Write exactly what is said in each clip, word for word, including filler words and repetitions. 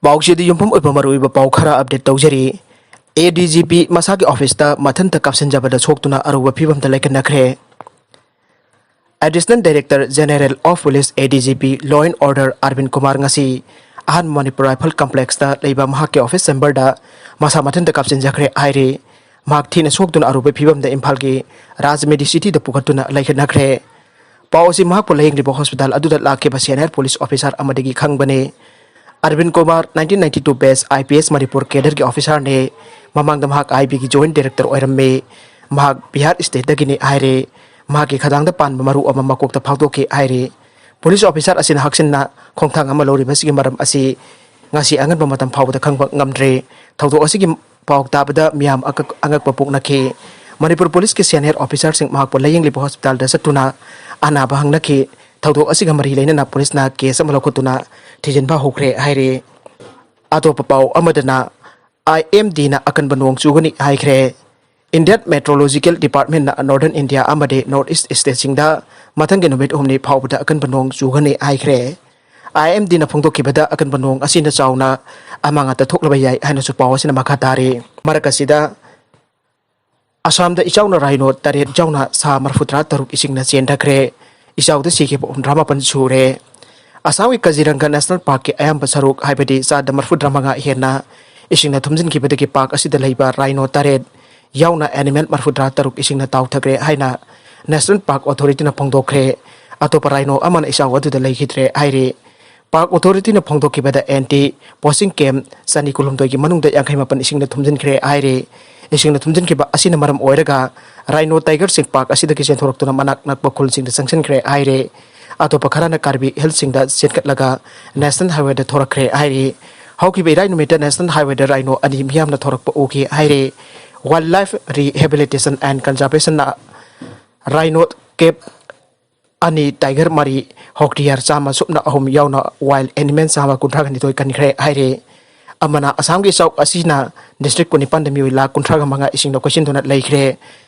ꯄꯥꯎꯁꯤꯗ ꯌꯨꯝꯐꯝ ꯑꯣꯏꯕ ꯃꯔꯨꯑꯣꯏꯕ ꯄꯥꯎ ꯈꯔ ꯑꯞꯗꯦꯠ ꯇꯧꯖꯔꯤ꯫ ꯑꯦ ꯗꯤ ꯖꯤ ꯄꯤ ꯃꯁꯥꯒꯤ ꯑꯣꯐꯤꯁꯇ ꯃꯊꯟꯇ ꯀꯥꯞꯁꯤꯟꯖꯕꯗ ꯁꯣꯛꯇꯨꯅ ꯑꯔꯨꯕ ꯐꯤꯕꯝꯗ ꯂꯩꯈꯠꯅꯈ꯭ꯔꯦ꯫ Additional Director General of Police, A D G P, Law and Order, ꯑꯔꯕꯤꯟ Kumar ꯉꯁꯤ ꯑꯍꯥꯟꯕ ꯃꯅꯤꯄꯨꯔ ꯔꯥꯏꯐꯜ ꯀꯝꯄ꯭ꯂꯦꯛꯁꯇ ꯂꯩꯕ ꯃꯍꯥꯛꯀꯤ ꯑꯣꯐꯤꯁ ꯆꯦꯝꯕꯔꯗ ꯃꯁꯥ ꯃꯊꯟꯇ ꯀꯥꯞꯁꯤꯟꯖꯈ꯭ꯔꯦ ꯍꯥꯏꯔꯤ꯫ ꯃꯍꯥꯛ ꯊꯤꯅ ꯁꯣꯛꯇꯨꯅ ꯑꯔꯨꯕ ꯐꯤꯕꯝꯗ ꯏꯝꯐꯥꯜꯒꯤ ꯔꯥꯖ ꯃꯦꯗꯤꯁꯤꯇꯤꯗ ꯄꯨꯈꯠꯇꯨꯅ ꯂꯩꯈꯠꯅꯈ꯭ꯔꯦ꯫ ꯄꯥꯎ ꯑꯁꯤ ꯃꯍꯥꯛꯄꯨ ꯂꯥꯌꯦꯡꯂꯤꯕ ꯍꯣꯁꯄꯤꯇꯥꯜ ꯑꯗꯨꯗ ꯂꯥꯛꯈꯤꯕ ꯁꯦꯅꯤꯌꯔ ꯄꯨꯂꯤꯁ ꯑꯣꯐꯤꯁꯥꯔ ꯑꯃꯗꯒꯤ ꯈꯪꯕꯅꯤ꯫ ꯑꯔꯕꯤꯟ Kumar nineteen ninety two batch I P S Manipur ꯀꯦꯗꯔꯒꯤ ꯑꯣꯐꯤꯁꯥꯔꯅꯤ꯫ ꯃꯃꯥꯡꯗ ꯃꯍꯥꯛ ꯑꯥꯏ ꯕꯤꯒꯤ ꯖꯣꯏꯟꯠ ꯗꯥꯏꯔꯦꯛꯇꯔ ꯑꯣꯏꯔꯝꯃꯤ꯫ ꯃꯍꯥꯛ ꯕꯤꯍꯥꯔ ꯁ꯭ꯇꯦꯠꯇꯒꯤꯅꯤ ꯍꯥꯏꯔꯦ꯫ ꯃꯍꯥꯛꯀꯤ ꯈꯗꯥꯡꯗ ꯄꯥꯟꯕ ꯃꯔꯨ ꯑꯃ ꯃꯀꯣꯛꯇ ꯐꯥꯎꯗꯣꯛꯈꯤ ꯍꯥꯏꯔꯤ꯫ ꯄꯨꯂꯤꯁ ꯑꯣꯐꯤꯁꯥꯔ ꯑꯁꯤꯅ ꯍꯛꯆꯤꯟꯅ ꯈꯣꯡꯊꯥꯡ ꯑꯃ ꯂꯧꯔꯤꯕꯁꯤꯒꯤ ꯃꯔꯝ ꯑꯁꯤ ꯉꯁꯤ ꯑꯉꯟꯕ ꯃꯇꯝ ꯐꯥꯎꯕꯗ ꯈꯪꯕ ꯉꯝꯗ꯭ꯔꯤ꯫ ꯊꯧꯗꯣꯛ ꯑꯁꯤꯒꯤ ꯄꯥꯎ ꯇꯥꯕꯗ ꯃꯤꯌꯥꯝ ꯑꯀꯛ-, ꯑꯉꯛꯄ ꯄꯣꯛꯅꯈꯤ꯫ ꯃꯅꯤꯄꯨꯔ ꯄꯨꯂꯤꯁꯀꯤ ꯁꯦꯅꯤꯌꯔ ꯑꯣꯐꯤꯁꯥꯔꯁꯤꯡ ꯃꯍꯥꯛꯄꯨ ꯂꯥꯌꯦꯡꯂꯤꯕ ꯍꯣꯁꯄꯤꯇꯥꯜꯗ ꯆꯠꯇꯨꯅ ꯑꯅꯥꯕ ꯍꯪꯅꯈꯤ꯫ ꯊꯧꯗꯣꯛ ꯑꯁꯤꯒ ꯃꯔꯤ ꯂꯩꯅꯅ ꯄꯨꯂꯤꯁꯅ ꯀꯦꯁ ꯑꯃ ꯂꯧꯈꯠꯇꯨꯅ ꯊꯤꯖꯤꯟꯕ ꯍꯧꯈ꯭ꯔꯦ ꯍꯥꯏꯔꯤ꯫ ꯑꯇꯣꯞꯄ ꯄꯥꯎ ꯑꯃꯗꯅ, ꯑꯥꯏ ꯑꯦꯝ ꯗꯤꯅ ꯑꯀꯟꯕ ꯅꯣꯡ ꯆꯨꯒꯅꯤ ꯍꯥꯏꯈ꯭ꯔꯦ꯫ Indian Meteorological Departmentꯅ Northern India ꯑꯃꯗꯤ North East stateꯁꯤꯡꯗ ꯃꯊꯪꯒꯤ ꯅꯨꯃꯤꯠ ꯍꯨꯝꯅꯤ ꯐꯥꯎꯕꯗ ꯑꯀꯟꯕ ꯅꯣꯡ ꯆꯨꯒꯅꯤ ꯍꯥꯏꯈ꯭ꯔꯦ꯫ ꯑꯥꯏ ꯑꯦꯝ ꯗꯤꯅ ꯐꯣꯡꯗꯣꯛꯈꯤꯕꯗ ꯑꯀꯟꯕ ꯅꯣꯡ ꯑꯁꯤꯅ ꯆꯥꯎꯅ ꯑꯃꯥꯡ ꯑꯇꯥ ꯊꯣꯛꯂꯕ ꯌꯥꯏ ꯍꯥꯏꯅꯁꯨ ꯄꯥꯎ ꯑꯁꯤꯅ ꯃꯈꯥ ꯇꯥꯔꯤ꯫ ꯃꯔꯛ ꯑꯁꯤꯗ, ꯑꯁꯥꯝꯗ ꯏꯆꯥꯎꯅ ꯔꯥꯏꯅꯣ ꯇꯔꯦꯠ ꯌꯥꯎꯅ ꯁꯥ ꯃꯔꯐꯨꯇꯔꯥ ꯇꯔꯨꯛ ꯏꯁꯤꯡꯅ ꯆꯦꯟꯊꯈ꯭ꯔꯦ꯫ ꯏꯆꯥꯎꯗ ꯁꯤꯈꯤꯕ ꯍꯨꯝꯗ꯭ꯔꯥ ꯃꯥꯄꯟ ꯁꯨꯔꯦ꯫ ꯑꯁꯥꯝꯒꯤ ꯀꯖꯤꯔꯪꯒ ꯅꯦꯁꯅꯦꯜ ꯄꯥꯔꯛꯀꯤ ꯑꯌꯥꯝꯕ ꯁꯔꯨꯛ, ꯍꯥꯏꯕꯗꯤ ꯆꯥꯗ ꯃꯔꯐꯨꯇꯔꯥ ꯃꯉꯥ ꯍꯦꯟꯅ ꯏꯁꯤꯡꯅ ꯊꯨꯝꯖꯤꯟꯈꯤꯕꯗꯒꯤ ꯄꯥꯔꯛ ꯑꯁꯤꯗ ꯂꯩꯕ ꯔꯥꯏꯅꯣ ꯇꯔꯦꯠ ꯌꯥꯎꯅ ꯑꯦꯅꯤꯃꯦꯜ ꯃꯔꯐꯨꯇꯔꯥ ꯇꯔꯨꯛ ꯏꯁꯤꯡꯅ ꯇꯥꯎꯊꯈ꯭ꯔꯦ ꯍꯥꯏꯅ ꯅꯦꯁꯅꯦꯜ ꯄꯥꯔꯛ ꯑꯣꯊꯣꯔꯤꯇꯤꯅ ꯐꯣꯡꯗꯣꯛꯈ꯭ꯔꯦ꯫ ꯑꯇꯣꯞꯄ ꯔꯥꯏꯅꯣ ꯑꯃꯅ ꯏꯆꯥꯎ ꯑꯗꯨꯗ ꯂꯩꯈꯤꯗ꯭ꯔꯦ ꯍꯥꯏꯔꯤ꯫ ꯄꯥꯔꯛ ꯑꯣꯊꯣꯔꯤꯇꯤꯅ ꯐꯣꯡꯗꯣꯛꯈꯤꯕꯗ ꯑꯦꯟꯇꯤ ꯄꯣꯆꯤꯡ ꯀꯦꯝꯞ ꯆꯅꯤ ꯀꯨꯟꯍꯨꯝꯗꯣꯏꯒꯤ ꯃꯅꯨꯡꯗ ꯌꯥꯡꯈꯩ ꯃꯥꯄꯟ ꯏꯁꯤꯡꯅ ꯊꯨꯝꯖꯤꯟꯈ꯭ꯔꯦ ꯍꯥꯏꯔꯤ꯫ ꯏꯁꯤꯡꯅ ꯊꯨꯝꯖꯤꯟꯈꯤꯕ ꯑꯁꯤꯅ ꯃꯔꯝ ꯑꯣꯏꯔꯒ ꯔꯥꯏꯅꯣ ꯇꯥꯏꯒꯔꯁꯤꯡ ꯄꯥꯔꯛ ꯑꯁꯤꯗꯒꯤ ꯆꯦꯟꯊꯣꯔꯛꯇꯨꯅ ꯃꯅꯥꯛ ꯅꯛꯄ ꯈꯨꯜꯁꯤꯡꯗ ꯆꯪꯁꯤꯟꯈ꯭ꯔꯦ ꯍꯥꯏꯔꯤ꯫ ꯑꯇꯣꯞꯄ ꯈꯔꯅ ꯀꯥꯔꯕꯤ ꯍꯤꯜꯁꯤꯡꯗ ꯆꯦꯟꯈꯠꯂꯒ ꯅꯦꯁꯅꯦꯜ ꯍꯥꯏꯋꯦꯗ ꯊꯣꯔꯛꯈ꯭ꯔꯦ ꯍꯥꯏꯔꯤ꯫ ꯍꯧꯈꯤꯕ ꯏꯔꯥꯏ ꯅꯨꯃꯤꯠꯇ ꯅꯦꯁꯅꯦꯜ ꯍꯥꯏꯋꯦꯗ ꯔꯥꯏꯅꯣ ꯑꯅꯤ ꯃꯤꯌꯥꯝꯅ ꯊꯣꯔꯛꯄ ꯎꯈꯤ ꯍꯥꯏꯔꯤ꯫ Wildlife Rehabilitation and Conservationꯅ ꯔꯥꯏꯅꯣ ꯀꯦꯞ ꯑꯅꯤ, ꯇꯥꯏꯒꯔ ꯃꯔꯤ, ꯍꯣꯛꯇꯤꯌꯥꯔ ꯆꯥꯝꯃ ꯁꯨꯞꯅ ꯑꯍꯨꯝ ꯌꯥꯎꯅ ꯋꯥꯏꯜ ꯑꯦꯅꯤꯃꯦꯜ ꯆꯥꯝꯃ ꯀꯨꯟꯊ꯭ꯔꯥꯒ ꯅꯤꯊꯣꯏ ꯀꯟꯈ꯭ꯔꯦ ꯍꯥꯏꯔꯤ꯫ ꯑꯃꯅ, ꯑꯁꯥꯝꯒꯤ ꯏꯆꯥꯎ ꯑꯁꯤꯅ ꯗꯤꯁꯇ꯭ꯔꯤꯛ ꯀꯨꯟꯅꯤꯄꯥꯟꯗ ꯃꯤꯑꯣꯏ ꯂꯥꯈ ꯀꯨꯟꯊ꯭ꯔꯥꯒ ꯃꯉꯥ ꯏꯁꯤꯡꯅ ꯀꯣꯏꯁꯤꯟꯗꯨꯅ ꯂꯩꯈ꯭ꯔꯦ꯫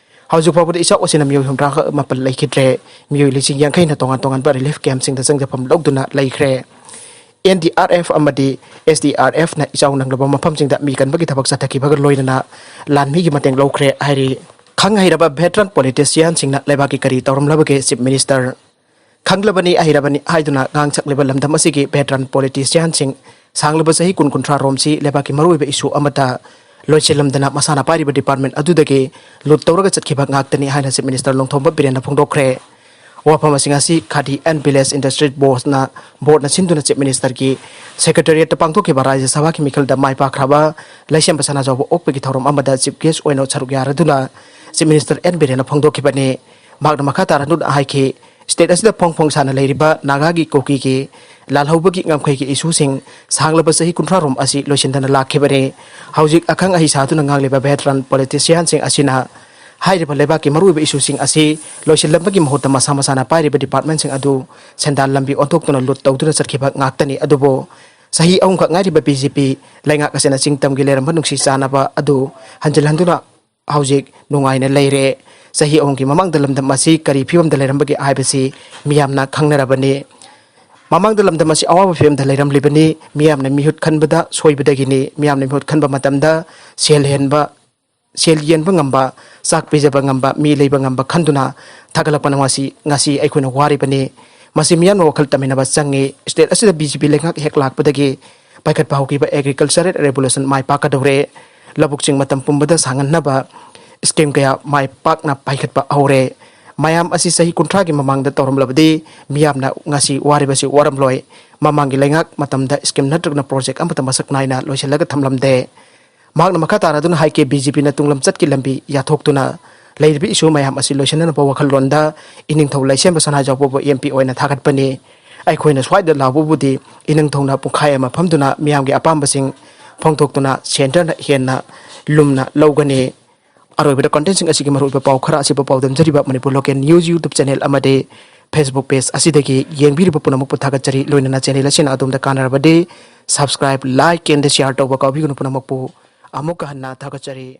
ꯍꯧꯖꯤꯛ ꯐꯥꯎꯕꯗ ꯏꯆꯥꯎ ꯑꯁꯤꯅ ꯃꯤꯑꯣꯏ ꯍꯨꯝꯗ꯭ꯔꯥ ꯃꯥꯄꯟ ꯂꯩꯈꯤꯗ꯭ꯔꯦ꯫ ꯃꯤꯑꯣꯏ ꯂꯤꯁꯤꯡ ꯌꯥꯡꯈꯩꯅ ꯇꯣꯉꯥꯟ ꯇꯣꯉꯥꯟꯕ ꯔꯤꯂꯤꯐ ꯀꯦꯝꯞꯁꯤꯡꯗ ꯆꯪꯖꯐꯝ ꯂꯧꯗꯨꯅ ꯂꯩꯈ꯭ꯔꯦ꯫ ꯑꯦꯟ ꯗꯤ ꯑꯥꯔ ꯑꯦꯐ ꯑꯃꯗꯤ ꯑꯦꯁ ꯗꯤ ꯑꯥꯔ ꯑꯦꯐꯅ ꯏꯆꯥꯎ ꯅꯪꯂꯕ ꯃꯐꯝꯁꯤꯡꯗ ꯃꯤ ꯀꯟꯕꯒꯤ ꯊꯕꯛ ꯆꯠꯊꯈꯤꯕꯒ ꯂꯣꯏꯅꯅ ꯂꯥꯟꯃꯤꯒꯤ ꯃꯇꯦꯡ ꯂꯧꯈ꯭ꯔꯦ ꯍꯥꯏꯔꯤ꯫ ꯈꯪ ꯍꯩꯔꯕ ꯚꯦꯇꯔꯟ ꯄꯣꯂꯤꯇꯤꯁꯤꯌꯥꯟꯁꯤꯡꯅ ꯂꯩꯕꯥꯛꯀꯤ ꯀꯔꯤ ꯇꯧꯔꯝꯂꯕꯒꯦ? ꯆꯤꯐ ꯃꯤꯅꯤꯁꯇꯔ ꯈꯪꯂꯕꯅꯤ, ꯑꯍꯩꯔꯕꯅꯤ ꯍꯥꯏꯗꯨꯅ ꯉꯥꯡ ꯁꯛꯂꯤꯕ ꯂꯝꯗꯝ ꯑꯁꯤꯒꯤ ꯚꯦꯇꯔꯟ ꯄꯣꯂꯤꯇꯤꯁꯤꯌꯥꯟꯁꯤꯡ ꯁꯥꯡꯂꯕ ꯆꯍꯤ ꯀꯨꯟ ꯀꯨꯟꯊ꯭ꯔꯥ ꯔꯣꯝꯁꯤ ꯂꯩꯕꯥꯛꯀꯤ ꯃꯔꯨꯑꯣꯏꯕ ꯏꯁꯨ ꯑꯃꯠꯇ ꯂꯣꯏꯁꯤꯜꯂꯝꯗꯅ ꯃꯁꯥꯅ ꯄꯥꯏꯔꯤꯕ ꯗꯤꯄꯥꯔꯠꯃꯦꯟ ꯑꯗꯨꯗꯒꯤ ꯂꯨꯠ ꯇꯧꯔꯒ ꯆꯠꯈꯤꯕ ꯉꯥꯛꯇꯅꯤ ꯍꯥꯏꯅ ꯆꯤꯐ ꯃꯤꯅꯤꯁꯇꯔ ꯂꯣꯡꯊꯣꯝꯕꯝ ꯕꯤꯔꯦꯟꯅ ꯐꯣꯡꯗꯣꯛꯈ꯭ꯔꯦ꯫ ꯋꯥꯐꯝ ꯑꯁꯤꯡ ꯑꯁꯤ ꯈꯥꯗꯤ ꯑꯦꯟ ꯚꯤꯂꯦꯖ ꯏꯟꯗꯁꯇ꯭ꯔꯤꯁ ꯕꯣꯔꯗꯅ, ꯕꯣꯔꯗꯅ ꯁꯤꯟꯗꯨꯅ ꯆꯤꯐ ꯃꯤꯅꯤꯁꯇꯔꯒꯤ ꯁꯦꯀ꯭ꯔꯦꯇꯦꯔꯤꯌꯦꯠꯇ ꯄꯥꯡꯊꯣꯛꯈꯤꯕ ꯔꯥꯖ꯭ꯌ ꯁꯚꯥꯒꯤ ꯃꯤꯈꯜꯗ ꯃꯥꯏ ꯄꯥꯛꯈ꯭ꯔꯕ ꯂꯩꯁꯦꯝꯕ ꯁꯅꯥꯖꯥꯎꯕ ꯑꯣꯛꯄꯒꯤ ꯊꯧꯔꯝ ꯑꯃꯗ ꯆꯤꯐ ꯒꯦꯁ ꯑꯣꯏꯅ ꯁꯔꯨꯛ ꯌꯥꯔꯗꯨꯅ ꯆꯤꯐ ꯃꯤꯅꯤꯁꯇꯔ ꯑꯦꯟ ꯕꯤꯔꯦꯟꯅ ꯐꯣꯡꯗꯣꯛꯈꯤꯕꯅꯤ꯫ ꯃꯍꯥꯛꯅ ꯃꯈꯥ ꯇꯥꯔꯗꯨꯅ ꯍꯥꯏꯈꯤ, ꯁ꯭ꯇꯦꯠ ꯑꯁꯤꯗ ꯐꯣꯡ ꯐꯣꯡ ꯁꯥꯅ ꯂꯩꯔꯤꯕ ꯅꯥꯒꯥꯒꯤ, ꯀꯨꯀꯤꯒꯤ ꯂꯥꯜꯍꯧꯕꯒꯤ ꯉꯝꯈꯩꯒꯤ ꯏꯁꯨꯁꯤꯡ ꯁꯥꯡꯂꯕ ꯆꯍꯤ ꯀꯨꯟꯊ꯭ꯔꯥ ꯔꯣꯝ ꯑꯁꯤ ꯂꯣꯏꯁꯤꯟꯗꯅ ꯂꯥꯛꯈꯤꯕꯅꯤ꯫ ꯍꯧꯖꯤꯛ ꯑꯈꯪ ꯑꯍꯩ ꯁꯥꯗꯨꯅ ꯉꯥꯡꯂꯤꯕ ꯚꯦꯇꯔꯟ ꯄꯣꯂꯤꯇꯤꯁꯤꯌꯥꯟꯁꯤꯡ ꯑꯁꯤꯅ ꯍꯥꯏꯔꯤꯕ ꯂꯩꯕꯥꯛꯀꯤ ꯃꯔꯨꯑꯣꯏꯕ ꯏꯁꯨꯁꯤꯡ ꯑꯁꯤ ꯂꯣꯏꯁꯤꯜꯂꯝꯕꯒꯤ ꯃꯍꯨꯠꯇ ꯃꯁꯥ ꯃꯁꯥꯅ ꯄꯥꯏꯔꯤꯕ ꯗꯤꯄꯥꯔꯠꯃꯦꯟꯁꯤꯡ ꯑꯗꯨ ꯁꯦꯟꯗꯥꯟ ꯂꯝꯕꯤ ꯑꯣꯟꯊꯣꯛꯇꯨꯅ ꯂꯨꯠ ꯇꯧꯗꯨꯅ ꯆꯠꯈꯤꯕ ꯉꯥꯛꯇꯅꯤ꯫ ꯑꯗꯨꯕꯨ ꯆꯍꯤ ꯑꯍꯨꯝꯈꯛ ꯉꯥꯏꯔꯤꯕ ꯕꯤ ꯖꯦ ꯄꯤ ꯂꯩꯉꯥꯛ ꯑꯁꯤꯅ ꯆꯤꯡ ꯇꯝꯒꯤ ꯂꯩꯔꯝꯕ ꯅꯨꯡꯁꯤ ꯆꯥꯟꯅꯕ ꯑꯗꯨ ꯍꯟꯖꯤꯜꯍꯟꯗꯨꯅ ꯍꯧꯖꯤꯛ ꯅꯨꯡꯉꯥꯏꯅ ꯂꯩꯔꯦ꯫ ꯆꯍꯤ ꯑꯍꯨꯝꯒꯤ ꯃꯃꯥꯡꯗ ꯂꯝꯗꯝ ꯑꯁꯤ ꯀꯔꯤ ꯐꯤꯕꯝꯗ ꯂꯩꯔꯝꯕꯒꯦ ꯍꯥꯏꯕꯁꯤ ꯃꯤꯌꯥꯝꯅ ꯈꯪꯅꯔꯕꯅꯤ꯫ ꯃꯃꯥꯡꯗ ꯂꯝꯗꯝ ꯑꯁꯤ ꯑꯋꯥꯕ ꯐꯤꯕꯝꯗ ꯂꯩꯔꯝꯂꯤꯕꯅꯤ꯫ ꯃꯤꯌꯥꯝꯅ ꯃꯤꯍꯨꯠ ꯈꯟꯕꯗ ꯁꯣꯏꯕꯗꯒꯤꯅꯤ꯫ ꯃꯤꯌꯥꯝꯅ ꯃꯤꯍꯨꯠ ꯈꯟꯕ ꯃꯇꯝꯗ ꯁꯦꯜ ꯍꯦꯟꯕ, ꯁꯦꯜ ꯌꯦꯟꯕ ꯉꯝꯕ, ꯆꯥꯛ ꯄꯤꯖꯕ ꯉꯝꯕ, ꯃꯤ ꯂꯩꯕ ꯉꯝꯕ ꯈꯟꯗꯨꯅ ꯊꯥꯒꯠꯂꯛꯄꯅ ꯉꯁꯤ, ꯉꯁꯤ ꯑꯩꯈꯣꯏꯅ ꯋꯥꯔꯤꯕꯅꯤ꯫ ꯃꯁꯤ ꯃꯤꯌꯥꯝꯅ ꯋꯥꯈꯜ ꯇꯝꯃꯤꯟꯅꯕ ꯆꯪꯉꯤ꯫ ꯁ꯭ꯇꯦꯠ ꯑꯁꯤꯗ ꯕꯤ ꯖꯦ ꯄꯤ ꯂꯩꯉꯥꯛ ꯍꯦꯛ ꯂꯥꯛꯄꯗꯒꯤ ꯄꯥꯏꯈꯠꯄ ꯍꯧꯈꯤꯕ ꯑꯦꯒ꯭ꯔꯤꯀꯜꯆꯔꯦꯜ ꯔꯦꯚꯣꯂꯨꯁꯟ ꯃꯥꯏ ꯄꯥꯛꯀꯗꯧꯔꯦ꯫ ꯂꯧꯕꯨꯛꯁꯤꯡ ꯃꯇꯝ ꯄꯨꯝꯕꯗ ꯁꯥꯡꯍꯟꯅꯕ ꯁ꯭ꯀꯤꯝ ꯀꯌꯥ ꯃꯥꯏ ꯄꯥꯛꯅ ꯄꯥꯏꯈꯠꯄ ꯍꯧꯔꯦ꯫ ꯃꯌꯥꯝ ꯑꯁꯤ ꯆꯍꯤ ꯀꯨꯟꯊ꯭ꯔꯥꯒꯤ ꯃꯃꯥꯡꯗ ꯇꯧꯔꯝꯂꯕꯗꯤ ꯃꯤꯌꯥꯝꯅ ꯉꯁꯤ ꯋꯥꯔꯤꯕꯁꯤ ꯋꯥꯔꯝꯂꯣꯏ꯫ ꯃꯃꯥꯡꯒꯤ ꯂꯩꯉꯥꯛ ꯃꯇꯝꯗ ꯁ꯭ꯀꯤꯝ ꯅꯠꯇ꯭ꯔꯒꯅ ꯄ꯭ꯔꯣꯖꯦꯛ ꯑꯃꯠꯇ ꯃꯁꯛ ꯅꯥꯏꯅ ꯂꯣꯏꯁꯤꯜꯂꯒ ꯊꯝꯂꯝꯗꯦ꯫ ꯃꯍꯥꯛꯅ ꯃꯈꯥ ꯇꯥꯔꯗꯨꯅ ꯍꯥꯏꯈꯤ, ꯕꯤ ꯖꯦ ꯄꯤꯅ ꯇꯨꯡꯂꯝꯆꯠꯀꯤ ꯂꯝꯕꯤ ꯌꯥꯊꯣꯛꯇꯨꯅ ꯂꯩꯔꯤꯕ ꯏꯁꯨ ꯃꯌꯥꯝ ꯑꯁꯤ ꯂꯣꯏꯁꯤꯟꯅꯅꯕ ꯋꯥꯈꯜꯂꯣꯟꯗ ꯏꯅꯤꯡꯊꯧ ꯂꯩꯁꯦꯝꯕ ꯁꯅꯥꯖꯥꯎꯕꯕꯨ ꯑꯦꯝ ꯄꯤ ꯑꯣꯏꯅ ꯊꯥꯒꯠꯄꯅꯤ꯫ ꯑꯩꯈꯣꯏꯅ ꯁ꯭ꯋꯥꯏꯗ ꯂꯥꯎꯕꯕꯨꯗꯤ ꯏꯅꯤꯡꯊꯧꯅ ꯄꯨꯡꯈꯥꯏ ꯑꯃ ꯐꯝꯗꯨꯅ ꯃꯤꯌꯥꯝꯒꯤ ꯑꯄꯥꯝꯕꯁꯤꯡ ꯐꯣꯡꯗꯣꯛꯇꯨꯅ ꯁꯦꯟꯇꯔꯅ ꯍꯦꯟꯅ ꯂꯨꯝꯅ ꯂꯧꯒꯅꯤ꯫ ꯑꯔꯣꯏꯕꯗ ꯀꯟꯇꯦꯟꯁꯤꯡ ꯑꯁꯤꯒꯤ ꯃꯔꯨꯑꯣꯏꯕ ꯄꯥꯎ ꯈꯔ ꯑꯁꯤꯕꯨ ꯄꯥꯎꯗꯝꯖꯔꯤꯕ Manipur local news YouTube channel ꯑꯃꯗꯤ Facebook ꯄꯦꯖ ꯑꯁꯤꯗꯒꯤ ꯌꯦꯡꯕꯤꯔꯤꯕ ꯄꯨꯝꯅꯃꯛꯄꯨ ꯊꯥꯒꯠꯆꯔꯤ꯫ ꯂꯣꯏꯅꯅ ꯆꯦꯅꯦꯜ ꯑꯁꯤꯅ ꯑꯗꯣꯝꯗ ꯀꯥꯟꯅꯔꯕꯗꯤ subscribe, like and share ꯇꯧꯕ ꯀꯥꯎꯕꯤꯒꯅꯨ꯫ ꯄꯨꯝꯅꯃꯛꯄꯨ ꯑꯃꯨꯛꯀ ꯍꯟꯅ ꯊꯥꯒꯠꯆꯔꯤ꯫